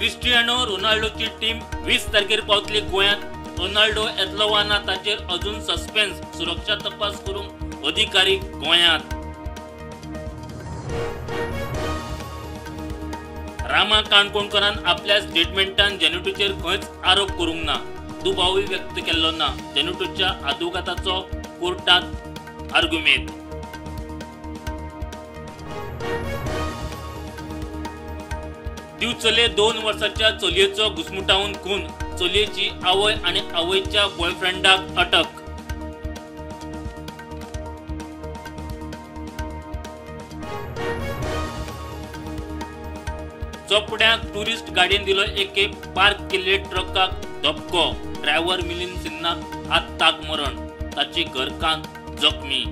Cristiano रोनाल्डोची team 20 तारखेर पावतली गोंयांत. रोनाल्डो येतलो वा ना ताचेर अजून सस्पेन्स. सुरक्षा तपास करूंक अधिकारी गोंयांत. रामा काणकोणकरान आपल्या स्टेटमेंटान जेनेटूचेर खंयच आरोप करूंक ना, दुबावूय व्यक्त केल्लो ना. जेनेटूच्या आदवोगादाचो कोर्टांत आर्गुमेंत. दिवचले 2 वर्सांच्या चलयेचो घुस्मुटावन खून. चलयेची आवय आनी आवयच्या बॉयफ्रेंडाक अटक. चोपड्याक टुरिस्ट गाडयेन दिलो एके पार्क केल्ले ट्रकाक धपको. ड्रायव्हर मिलिंद सिन्हाक आत्ताक मरण, ताची घरकान्न जखमी.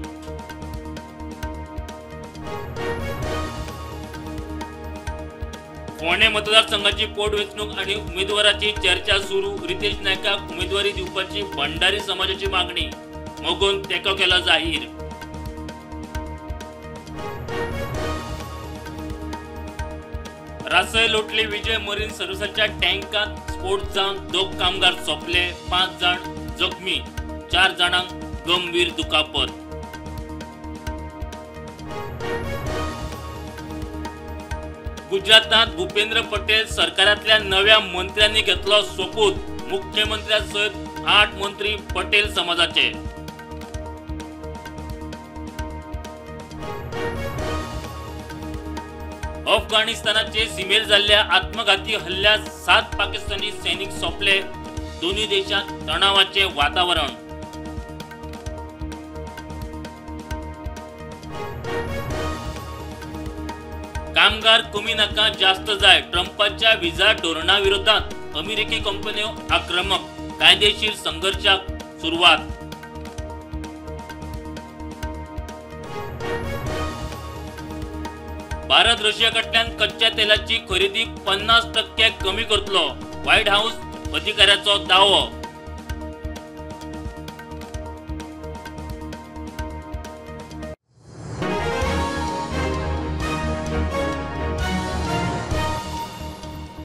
फोंडें मतदारसंघाची पोटवेंचणूक आनी उमेदवाराची चर्चा सुरू. रितेश नायकाक उमेदवारी दिवपाची भंडारी समाजाची मागणी. मगोन तेंको केला जाहीर. रासय लोटले विजय मरीन सर्विसाच्या टँकांत स्फोट जावन 2 कामगार सोंपले, 5 जाण जखमी, 4 जाणांक गंभीर दुखापत. गुजरातांत भूपेंद्र पटेल सरकारांतल्या नव्या मंत्र्यांनी घेतलो सोपूत. मुख्यमंत्र्या सयत 8 मंत्री पटेल समाजाचे. अफगाणिस्तानाचे सीमेर जाल्ल्या आत्मघाती हल्ल्यात 7 पाकिस्तानी सैनिक सोंपले. दोन्ही देशांत तणावाचे वातावरण. कामगार कमी नाका जास्त जाय. ट्रंपाच्या व्हिसा धोरणा विरोधात अमेरिकी कंपन्यो आक्रमक. कायदेशीर संघर्षाक सुरवात. भारत रशिया कडल्यान कच्च्या तेलाची खरेदी 50% कमी करतलो. व्हाईट हाऊस अधिकाऱ्याचो दावो.